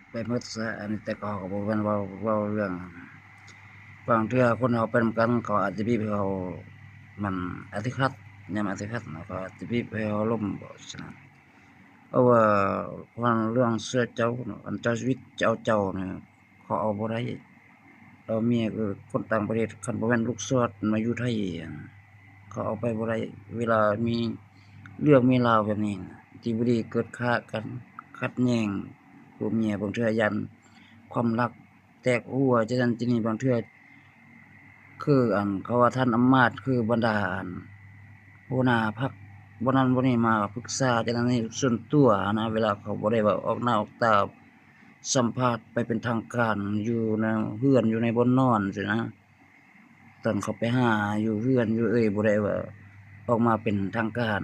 ໄປໝົດຊະ. ອັນນີ້ແຕ່ເກົ່າກໍບໍ່ແມ່ນເວົ້າ ເວົ້າເລື່ອງ ບາງເທື່ອຄົນເຮົາໄປນຳກັນ ເຂົາອາດຈະບີບໃຫ້ເຮົາ ມັນອາດຕິຂັດ ຍາມອາດຕິຂັດນະ ເຂົາອາດຈະບີບໃຫ້ເຮົາລົ້ມບໍຊັ້ນນະ. ເພາະວ່າເລື່ອງເຊື່ອເຈົ້າເນາະ ອັນເຈົ້າຊີວິດເຈົ້າ ເຈົ້ານະ ເຂົາເອົາບໍ່ໄດ້. ເອົາເມຍຄືຄົນຕ່າງປະເທດ ຄັນບໍ່ແມ່ນລູກຊອດມາຢູ່ໄທ ເຂົາເອົາໄປບໍ່ໄດ້. ເວລາມີເລື່ອງມີລາວແບບນີ້ນະ ທີ່ບໍ່ດີເກີດຂ້າກັນ ຂັດແຍ່ງຜົວເມຍ ບາງເທື່ອຢ້ານຄວາມລັກແຕກຮົ່ວ ຈັ່ງນັ້ນຈັ່ງນີ້. ບາງເທື່ອຄືອັນເຂົາວ່າທ່ານອຳມາດ ຄືບັນດາອັນຫົວໜ້າພັກບໍ່ນັ້ນບໍ່ນີ້ມາປຶກສາ ຈັ່ງນັ້ນນີ້ ສ່ວນຕົວຫັ້ນນະ ເວລາເຂົາບໍ່ໄດ້ເວົ້າອອກໜ້າອອກຕາ ສຳພາດໄປເປັນທາງການ ຢູ່ໃນເຮືອນ ຢູ່ໃນບ່ອນນອນຊີ້ນະ. ຕອນເຂົາໄປຫາຢູ່ເຮືອນຢູ່ເອີ່ຍ ບໍ່ໄດ້ວ່າອອກມາເປັນທາງການ.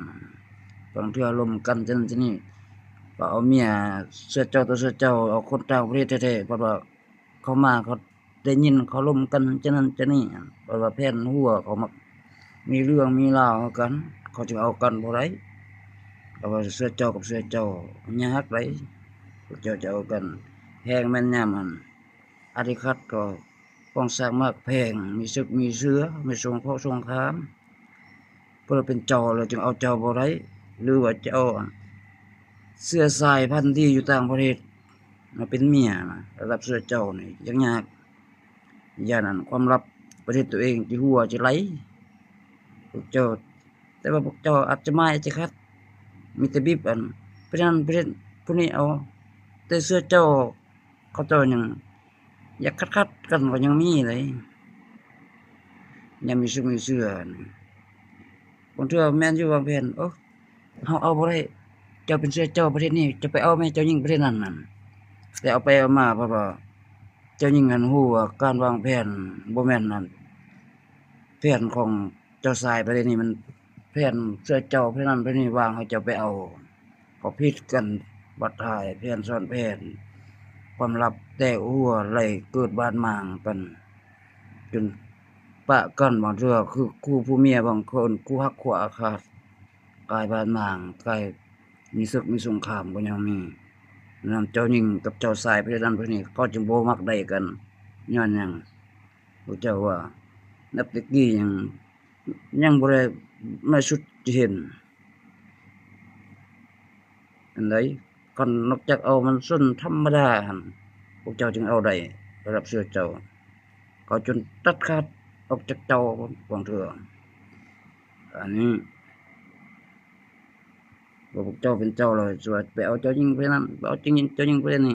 ບາງເທື່ອລົມກັນຈັ່ງນັ້ນຈັ່ງນີ້ ກໍເອົາເມຍເຊື່ອເຈົ້າຕໍ່ເຊື່ອເຈົ້າ ເອົາຄົນຕ່າງປະເທດແທ້ໆ ເພາະວ່າເຂົາມາ ເຂົາໄດ້ຍິນເຂົາລົມກັນຈັ່ງນັ້ນຈັ່ງນີ້ ເພາະວ່າແຜນຫົວເຂົາມັກມີເລື່ອງມີລາວກັນ ເຂົາຈຶ່ງເອົາກັນບໍ່ໄດ້. ເພາະວ່າເຊື່ອເຈົ້າກັບເຊື່ອເຈົ້າຍາກໃດ ພວກເຈົ້າຈະເອົາກັນ. ແຮງແມ່ນຍາມອັນ ອາດຕິຂັດກໍປ້ອງສາກໝາກແພງ ມີເສິກມີເສືອ ມີສົງເຄາະສົງຄາມ ເພິ່ນເປັນເຈົ້າແລ້ວຈຶ່ງເອົາເຈົ້າບໍ່ໄດ້ ຫຼືວ່າຈະເອົາເຊື້ອສາຍພັນດີຢູ່ຕ່າງປະເທດມາເປັນເມຍນະ. ລະດັບເຊື້ອເຈົ້ານີ້ຍັງຍາກ ຢ້ານອັນຄວາມລັບປະເທດຕົວເອງຊິຮົ່ວຊິໄຫຼ ພວກເຈົ້າ ແຕ່ວ່າພວກເຈົ້າອາດຈະໝາຍອາດຈະຂັດ ມີແຕ່ບີບອັນຜູ້ນັ້ນຜູ້ນີ້ເອົາ ແຕ່ເຊື່ອເຈົ້າ ເຂົາເຈົ້າຍັງຢາກຂັດໆກັນກໍຍັງມີເລີຍ ຍັງມີຊຸມມີເຊື່ອ. ບາງເທື່ອແມ່ນຢູ່ວາງແຜນ ໂອ້ ເຮົາເອົາບໍ່ໄດ້ ເຈົ້າເປັນເຊື້ອເຈົ້າປະເທດນີ້ ເຈົ້າໄປເອົາແມ່ເຈົ້າຍິງປະເທດນັ້ນນັ້ນ ແຕ່ເອົາໄປເອົາມາ ເພາະວ່າເຈົ້າຍິງຫັ້ນຮູ້ວ່າການວາງແຜນບໍ່ແມ່ນອັນ ແຜນຂອງເຈົ້າຊາຍປະເທດນີ້ ມັນແຜນເຊື້ອເຈົ້າປະເທດນັ້ນປະເທດນີ້ວາງໃຫ້ເຈົ້າໄປເອົາ ກໍຜິດກັນບັດທ້າຍ ແຜນຊ້ອນແຜນ ຄວາມລັບແຕກຮົ່ວ ໄລ່ເກີດບາດໝາງກັນ ຈົນປະກັນ. ບາງເທື່ອຄືຄູ່ຜົວເມຍ ບາງຄົນຄູ່ຮັກຄູ່ອາຄາດ ກາຍບາດໝາງ ກາຍມີເສິກມີສົງຄາມກໍຍັງມີ. ນຳເຈົ້າຍິງກັບເຈົ້າຊາຍປະເທດນັ້ນປະເທດນີ້ ເຂົາຈຶ່ງບໍ່ມັກໃດກັນ ຍ້ອນຫຍັງ? ພວກເຈົ້າວ່າ ນັບແຕ່ກີ້ຍັງ ຍັງບໍ່ໄດ້ມາສຸດເຫັນອັນໃດ. ຄັນນອກຈາກເອົາມັນຊົນທຳມະດາຫັ້ນ ພວກເຈົ້າຈຶ່ງເອົາໄດ້ລະດັບເຊື້ອເຈົ້າ. ເຂົາຈົນຕັດຂາດອອກຈາກເຈົ້າບາງເທື່ອ. ອັນນີ້ ວ່າພວກເຈົ້າເປັນເຈົ້າແລ້ວ ຊິວ່າໄປເອົາເຈົ້າຍິງປະເທດນັ້ນ ໄປເອົາເຈົ້າຍິງ ເຈົ້າຍິງປະເທດນີ້